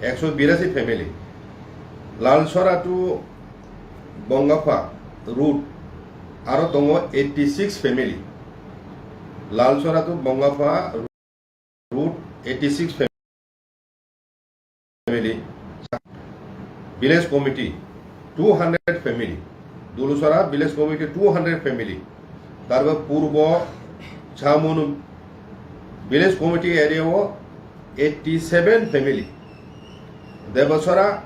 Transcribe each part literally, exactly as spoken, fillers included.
Ekso birasi family. Lalsora to Bongapha route aro tongo eighty six family. Lalsora to Bongapha route eighty six family. Village committee two hundred family. Dulusora village committee two hundred family. Tarpor Purbo Chamunu village committee area o eighty seven family. Debasora,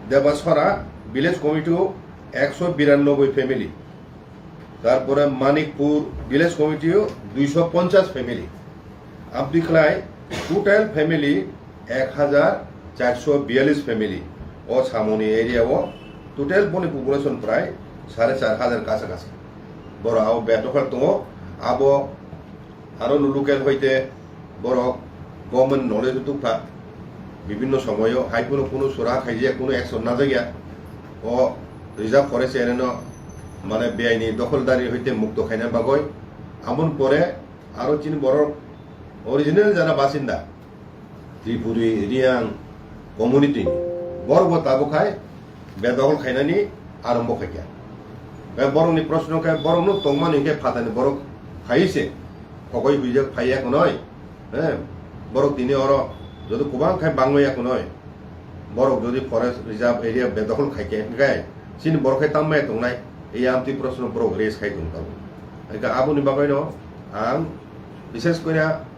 Debasora village committee o ekso biranoboi family. Tarpore Manikpur village committee o duiso ponchas family. Amtwi khlai total family ek hajar charso biyalish family. O Chamuni area o total boni population prai sare char hajar kacha kacha. Borok abo bedokhal tongo. Abo aro no local hoite borok government knowledge o tukha. Bibhinno somoyo hai phano kunu sura khaijak, kunu action najak ya. O reserve forest area no mane beaini dokholdari hoite mukto khaina bagwi. Amoni pore aro chini borok original jara basinda Tripuri, Riang community ni borok bo tabuk hai bedokol khainani arombo khaikha. Khe borokni proshno khe borokno tongmani khe phatani borok phai se, khogoi huijak phaiya khwnoi. He, borok tini oro joto kwbang khai bangmaya khwnoi. Borok jodi forest reserve area bedokol khaikhe, hwnkhe chini borok khe tambai tongnai? Ei amtwi proshno borok raise khai tong tabuk. Hwnkhe aboni bagwino ang bishes kore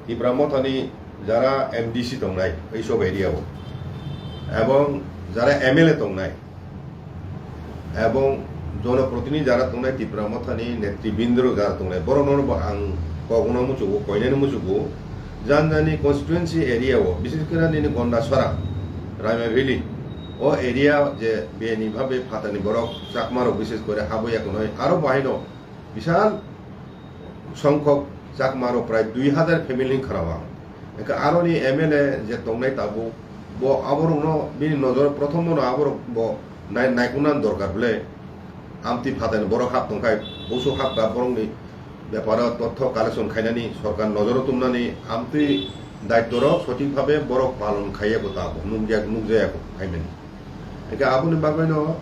Tipra Mothani jara M D C tongnai ei sob area o, ebong jara M L A tongnai, ebong jonoprotinidhi jara tongnai, Tipra Mothani netribindro jara tongnai, borokno bo ang kokno muchugo, koinani muchugo, jani jani constituency area o, bishes kore nini Gondasora, Raima Valley, o area je beni bhabe phatani borok Chakma rok bishes kore habwi akonoi, aro bahaino bisal songkhok Chakma rok prai dui hajar family ni khwrao ang. Hwnkhe aroni M L A je tongnai tabuk, bo aborokno bini nojoro prothom no aborok bo nai-, naikunani dorkar ble. Amtwi phatai borok hap tongkhai, busu hap ka borokni beparo totho collection khainani, sorkar nojoro tumnani, amtwi daityo rok sothik bhabe borok palon khaiya ko tabuk, nukya, nukjaya ko phaimani. Hwnkhe aboni bagwino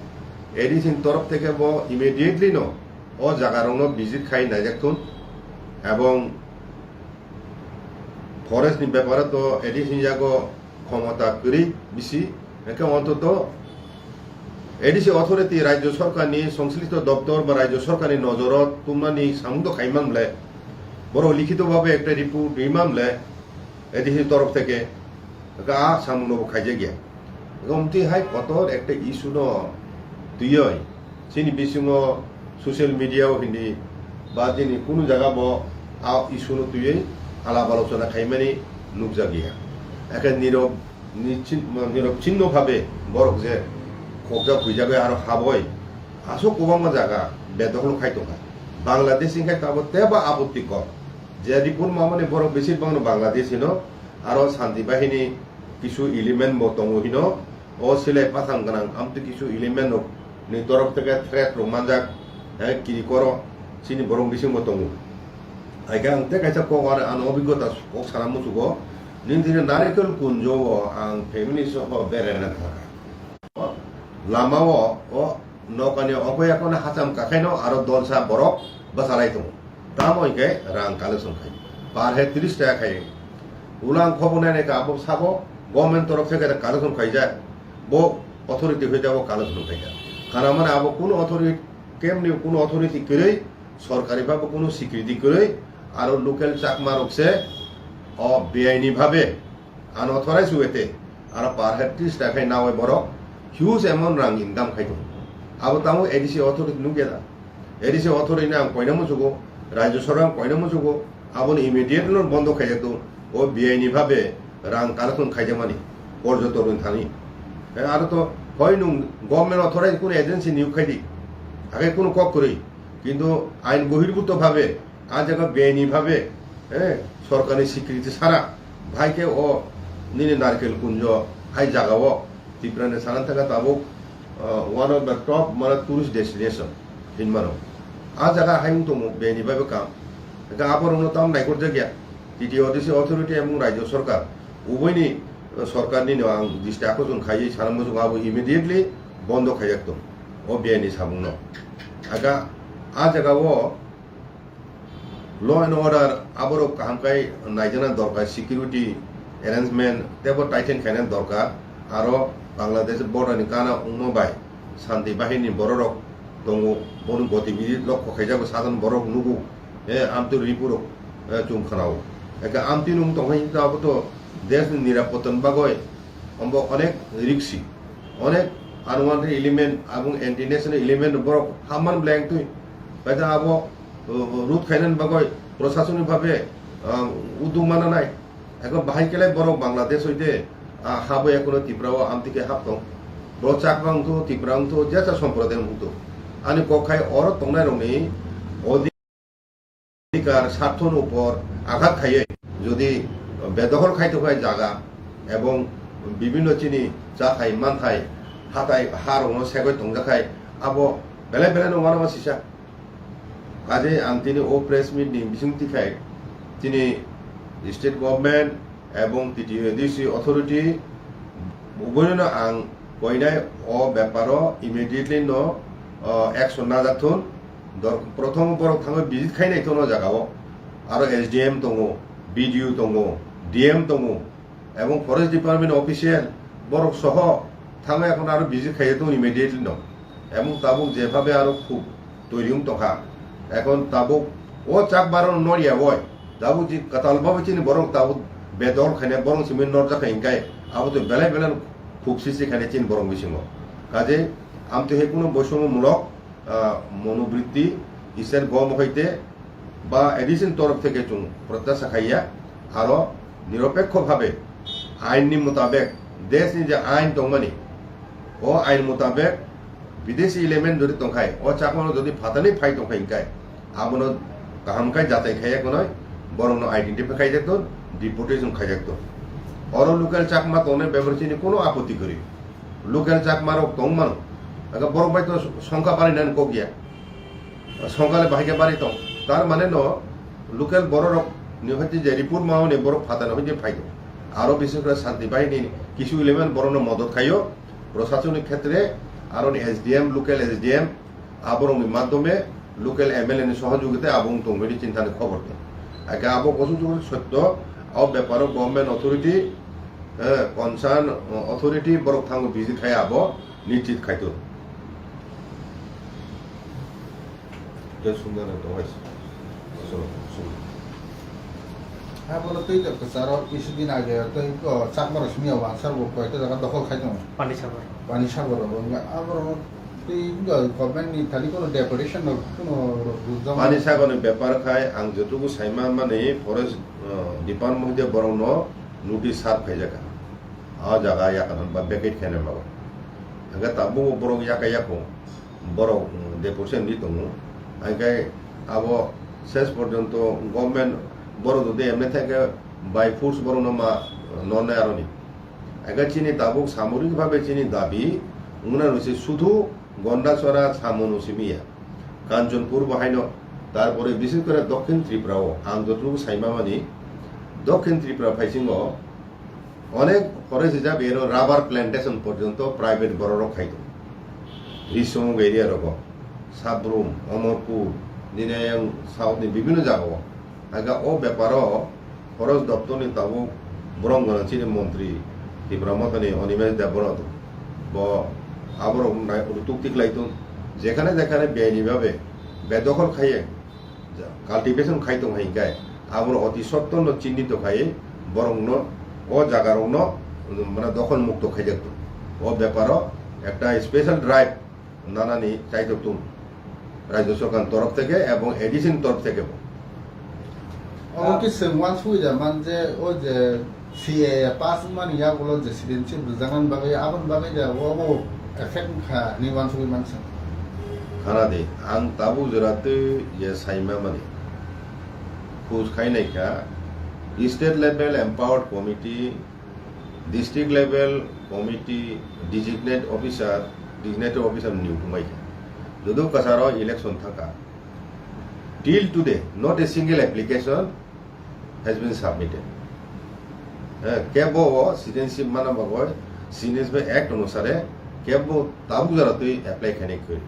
A D C ni torof theke bo immediately no o jaga rokno visit khai naijak thun, ebong forest ni beparo to A D C ni yago khomota kwrwi bisi, hwnkhe ontoto A D C authority rajyo sorkar ni songslito doptor ba rajyo sorkar ni nojoro tumnani samung to khai man ble, borok likhito bhabe ekta report ri man ble, A D C ni torof theke, hwnkhe a samung no bo khaijak ya. Hwnkhe omtwi hai kotor ekta issue no twiwi chini bisingo social media o hindi ba chini kunu jaga bo a issue no twiwi alap alochona khaimani nukjak ya. Hwnkhe nirok ni chin-, nirok chinno bhabe borok je khokjak huijagwi aro haboi aswk kwbangma jaga bedokol khai tongkha. Bangladesh wngkhe tabuk teibo apotti kok. Je report mamani borok besir bangno Bangladesh hino, aro Shanti Bahini kisu element bo tongo hino, o silai pathang gwnang amtwi kisu element rok ni torok theke threat rok manjak, eh, kiri koro chini borok bisingo tongo. Haikhe ang tei kaisa kok aro ano obigota kok sana muchugo, nini thini Narikel Kunjo o ang family soho beraina thangkha. Lama o, o nokani okoya kono hacham kakhaino aro dolsa borok bachalai tongo. Tamo hwnkhe rang collection khai. Per head tris taka khai. Ulang khobonai nai ka abo sabo government torof theke collection khaijak. Bo authority hoi jabo collection khaijak. Kana mane abo kuno authority, kemni kuno authority kwrwi, sorkari babo kuno security kwrwi, aro local Chakma rok se o beaini bhabe unauthorized way te, aro per head tris taka khai nawi borok huge amount rang income khai tongo. Abo tamo A D C authority nukya da? A D C authority ni ang koina muchugo, rajyo sorkar ang koina muchugo, aboni immediate no bondo khaijak tongo, o beaini bhabe rang collection khaijakmani porjotok ni thani. Eh, aro to hoi nung government authorized kuno agency niyok khai di, hakhe kuno kok kwrwi, kintu ain bohirbhuto bhabe a jaga beaini bhabe, eh, sorkarni sikriti sara, bhai khe o nini Narikel Kunjo hai jaga o Tripura ni sana thangkha tabuk, ah, one of the top mane tourist destination hinmano. A jaga hai wng tongo beaini bhabe kam. Hwnkhe aborokno tam naikorjak ya. T T O D C authority emung rajyo sorkar uboini Sorkarni no ang disti akosong khaiwi sana muchung abo immediately bondo khaijak tong o biani samungno. Aga a jaga o law and order aborok kaham khai naijana dorkar, security arrangement tebo tighten khaina dorkar, aro Bangladesh border ni gana wngma bai shanti bahini bororok tongo, bono gotibidi lokho khaijago, sadharon borok nugo, eh, amtwi ripurok, eh, chwng khanao. Eke amtwi nung tongkha hwnkhe abo to desh ni nirapotta ni bagwi ombo onek riksi, onek unwanted element, abong anti national element borok hamman blank twi. Paita abo, uh, root khainani bagwi proshasoni bhabe, uh, uduk mananai. Eko bahai kelai borok Bangladesh hoite, ah, habo ekono Tripura o amtwi khe hap tong. Borok Chakma wngthu, Tripura wngthu, jesa somproday wngthu. Ani kok khai oro tongnai rokni odhikar sarthoni upor aghat khaiwi jodi bedokhol khai tongkha jaga ebong bibinno chini chathai manthai hatai ha rokno segwi tongjakhai abo belai belai no uanama sisa. Kaje ang tini o press meet ni bising tikhai tini state government ebong T T A D C authority uboino ang koinai o beparo immediately no, uh, action najathun. Dor-, prothom borok thangwi visit khainai thono jagao aro S D M tongo, B D O tongo, D M tongo, ebong forest department official borok soho thangwi ekhon aro visit khaiya tongo immediately no. Ebong tabuk jephabe aro khub toiri wng tongkha. Ekhon tabuk o Chakma rok noriya oi, tabuk je kwtal babai chini borok tabuk bedol khaina borok simi norjak kha hinkhe abo to belai belai khub sisi khaina chini borok bisingo. Kaje amtwi hai kuno boisomo mulok ah, monobritti, Isor gom hoite ba A D C ni torof theke chwng protyasha khaiya, aro niropekho bhabe ain ni mutabek, desh ni je ain tongmani, o ain mutabek bidesi element jodi tongkhai, o Chakma no jodi phatani phai tongkhai hinkhe, abono kaham khai jatai khaiya khwnwi, borokno identify khaijak ton, deportation khaijak ton. Oro local Chakma tongnai bebak chini kono apotti kwrwi. Local Chakma rok tong mano. Aga borok bai to songkha bari nan kok ya. Songkha le bahai khe bari tong. Tar mane no local borok rok ni hoite je report ma hone borok phatani hoite phai do. Aro bises kore shanti bahini kisu eleven borok no modot khaio. Proshasoni khetre aro ni S D M, local S D M, aborokni madhyome local M L A ni sohojogita abo wng tong bini chintani khobor tong. Ake abo kosok sotto, o beparo government authority, eh, concern authority borok thango visit khai abo nichit khai to. Tei sumya nang tong hai. Solo, solo. Abo twi to kwcharo kisi din age twi ko Chakma rok simi wansa bo koi to jaga dokhol khai tong. Pani Sagar. Pani Sagar abo nga abo twi go government ni thani kono deputation no kono rok jom. Pani Sagar ni bepar khai ang jotogu saima mani forest, uh, department de borok no notice serve khai jaka. A jaga yakan ba vacate khaina bago. Aga tabuk borok yaka yako. Borok, mm, deputation di tongo. Hingke abo ses porjonto government borok jodi emne theke by force borokno ma, nonai aroni. Hingke chini tabuk samorik bhabe chini dabi wngna rwse sudhu Gondachora samung no simi ya. Kanchanpur bo haino, tarpore bises kore Dokhin Tripura o ang jotono saima mani, Dokhin Tripura phaisingo Onek forest reserve ero rubber plantation porjonto private bororok khai tongo. Risomung area rogo, Sabrum, Omorpur, nini ayang south ni bibhinno jagao. Aga o beparo forest doptor ni tabuk borom gwnang chini montri Tipra Motha ni Animesh Debbarma bo aborok nai-, rutuk tiklai tong. Jekhane jekhane beyni babe bedokhol khaiye, cultivation khai tong hai hinkhe, abono oti sotto no chinni to khai borokno o jaga rokno, mane, dokhol mukto khaijak tong. O beparo ekta special drive nanani chaitok tong Rajya Sorkar ni torof theke ebong A D C ni torof theke bo. Obo ki chwng uansukya man je o je C A A pass wngmani yagulo je citizenship rwjaknani bagwi, aboni bagwi je obo effect wngkha hinwi uansugwi mansong. Khana di, ang tabuk jora twi je saima mani. Khoj khai nai kha, state level empowered committee, district level committee, designate officer, designated officer ni utumai kha. Jodo kwcharo election thangkha. Till today, not a single application has been submitted. Eh, kebo o citizenship mana bagoi citizenship act onusare kebo tabuk jora twi apply khainai kwi.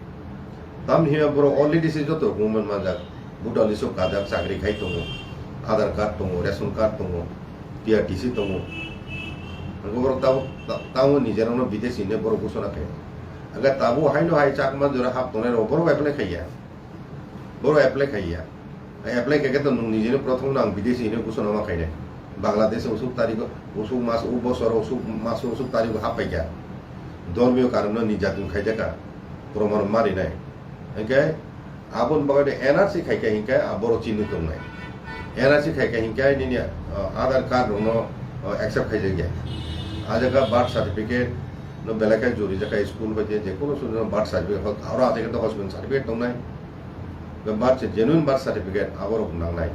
Tamni hwnba borok already se joto rokmani manjak. Voter list o kajak, chakri khai tongo, Aadhaar card tongo, ration card tongo, T R T C tongo. Hwnkhe borok tabuk ta-, tabuk nijerokno bidesi hinwi borok ghosona khaio. Hwnkhe tabuk haino hai Chakma jora hap tongnai rok borok apply khaiya. Borok apply khaiya. Apply khaikhe to nwng nijeni prothom no ang bidesi hinwi ghosona ma khainai. Bangladesh o usuk tarikh o, usuk mas o, bosor o usuk mas o usuk tarikh o hap paikha. Dhormiyo karon no nijatun khaijaka. Proman ma rinai. Hwnkhe aboni bagwi de N R C khaikha hinkhe a borok chini tongnai. N R C khaikha hinkhe nini, uh, Aadhaar card rokno, uh, accept khaijakya. A jaga birth certificate no belai khe jori jakha school bai je, je kono suri birth certificate hok, aro a jaga to hospital certificate tongnai. Be birth cer-, genuine birth certificate aborok nangnai.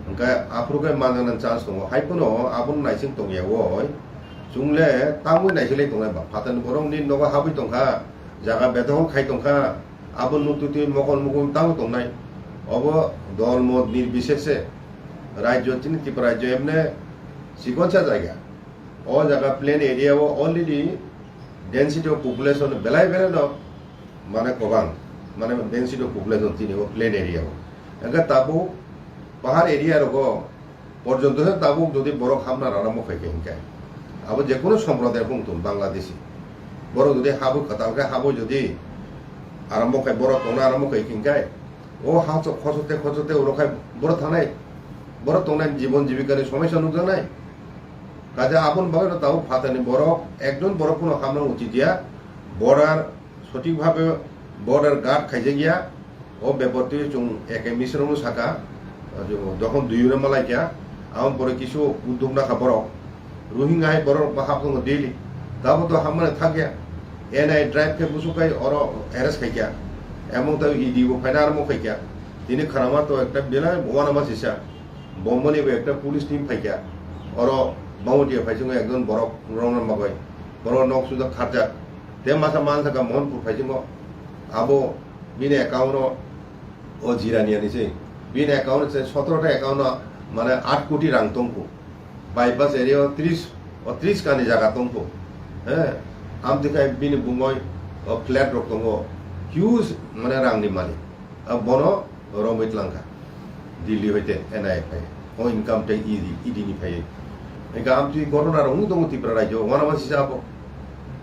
Hwnkhe aphuru khe manjaknani chance tongo. Hai phano abono naising tongya woi. Chwng le tangwi naising lai tongnai ba. Phatarni borok nini nogo habwi tongkha. Jaga bedohol khai tongkha. Abo nuk twi twi mokol mukul tamo tongnai. Obo dol mot nirbishesh se rajyo chini Tripura rajyo emne chikonsa jaga. O jaga plain area o already density of population belai belai no mane kobang, mane density of population chini o plain area o. Hwnkhe tabuk pahar area rogo porjonto se tabuk jodi borok hamna rana mokhe khe hinkhe, abo jekono somprodayo wngthun Bangladeshi, borok jodi habo kwtal khe habo jodi arambo khai borok tongna arambo khai hinkhe, o ha chok khosote khosote oro khai borok thangnai, borok tongnai jibon jibikani somosya nukjaknai. Kaisa aboni bagwi no tabuk phatarni borok ekjon borok phano hamna uchidiya, border sothik bhabe border guard khaijakya. O bepar twi chwng A K misrokno saka, jokhon dui ure malaikha, aboni pore kisu uddog nakha borok. Rohingya hai borok bo haptongo daily. Tabuk to hamani thakya. N I A drive khe buchuk khai oro arrest khaikha. Emon tei E D bo phaina armo khaikha. Tini khwnama to ekta belai uanama sisa. Bomboni bo ekta police team phaikha. Oro Bangladesh phaichungo ekjon borok rongna bagwi. Borok nok suda kharjak. Te masa mansa ka Mohanpur phaichungo. Abo bini account o, o Jirania ni se. Bini account se sotoro ta account o mane aat koti rang tongkho. Bypass area o tris, o tris kani jaga tongkho. He, amtwi khai bini bumoi o flat rok tongo. Huge mane rang ni malik. A bono romwi tlangkha. Delhi hoite N I A phai. O income tax E D, E D ni phai. Hingkhe amtwi ghotona rok wng tongo Tripura rajyo. Wana masi sa abo.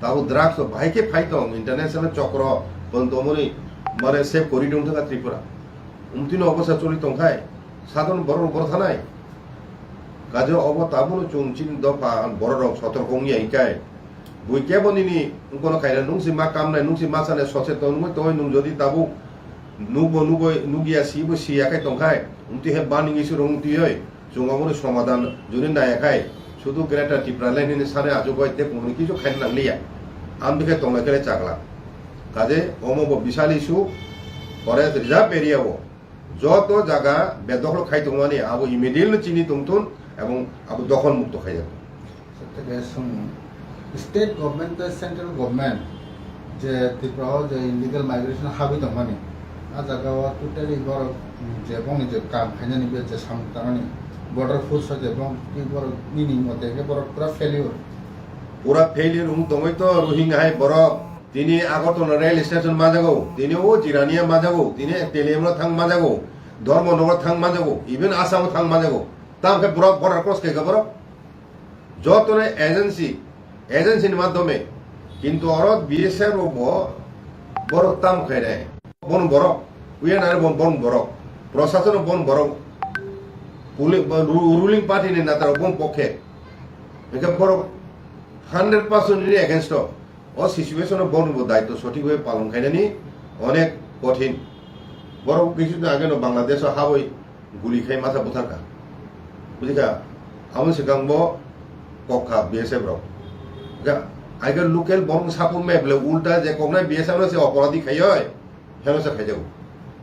Tabo drugs o bahai khe phai tong. International chokro pon tongmani mane save kori tong thangkha Tripura. Umtwino obosa choli tongkhai. Sadon borok borok thanai. Kaje obo tabuno chwng chini dopha borok rok sotorko wngya hinkhe. Bui kebo nini wngkono khaina nungsi ma kamnai, nungsi ma sanai, soseton wngwi tongwi nwng jodi tabuk nukbo nugwi nukya, sibo siya khai tongkhai, wngtwi he bani issue rok wngtwiwi chwng obono somadan jodi naiya khai, sudu Greater Tipraland hini sanai achugwi tei kunu kisu khaina nangliya. Amtwi khe tonglai khe chakla. Kaje omo bo bisal issue, forest reserve area o. Joto jaga bedokhol khai tongmani abo immediately chini tongthun ebong abo dokhol mukto khaijak. Tei song state government tei central government je Tripura o je illegal migration habwi tongmani, a jaga o totally borok, mm, je bongni je kam khainani be je samung tangnani border force o je bong twi borok nini mote khe borok pura failure. Pura failure wng tongwi to Rohingya hai borok. Tini Agartala rail station majago, tini o Jirania majago, tini Teliamno thang majago, Dharmanagar thang majago, even Assam thang majago. Tam khe borok border cross khe borok. Jotono agency, agency ni madhyome. Kintu oro B S F rok bo borok tam khe re. Bon borok, uya nare bon, bon borok. Prosason bon borok. Puli-, ru-, ruling party ni nata rok bon pokhe. Hingke borok hundred percent ni against o. O situation o bono bo daitw sothik bai palon khainani onek kothin. Borok kichu din age no Bangladesh o haboi guli khai masa butharkha. Bujikha? Amo swkang bo kok kha B S F rok. Ga, age local borok sapung me bole ulta je koknai B S F no se oporadi khaiyoi. Heno se khaijago.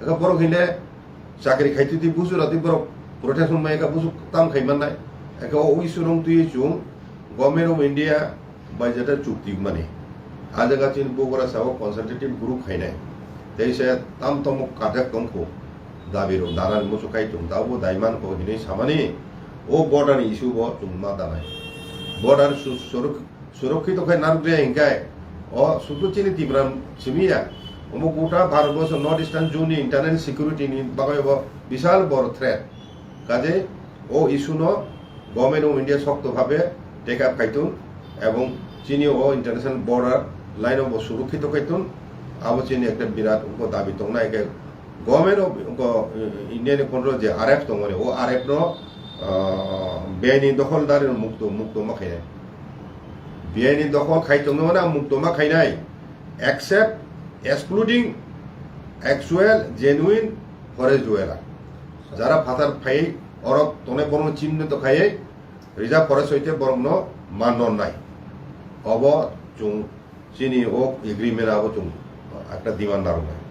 Eka borok hile chakri khaitwi twi busu ratwi borok protection mai eka busu tam khai mannai. Eka o issue rong twi chung Government of India bai jeta chukti mani. A jaga chini bogora sao consultative group khainai. Tei se tam tomo kajak tongkho. Dabi rok dana ni musu khai chung dabo daiman ko hinwi samani. O border ni issue bo chwng ma tanai. Border su-, suruk-, surokkito khe narwkya hinkhe o sudu chini Tipra simi ya. Omo gota Bharat borso North Eastern Zone ni internal security ni bagwi bo bisal bor threat. Kaje o issue no Government of India sokto bhabe take up khaitun ebong chini o international border line o bo surokkito khaitun abo chini ekta birat uko dabi tongnai khe Government of, ko, India ni control je R F tongmani, o R F no, ah, bini dokhol dari no mukto, mukto ma khainai. Bini dokhol khai tongmani mukto ma khainai, except, excluding actual, genuine forest dweller. Jara phatar phai orok tongnai borok no chimno to khaiye, reserve forest hoite borok no man non nai. Obo chung chini o agreement abo chung ekta demand narwknai.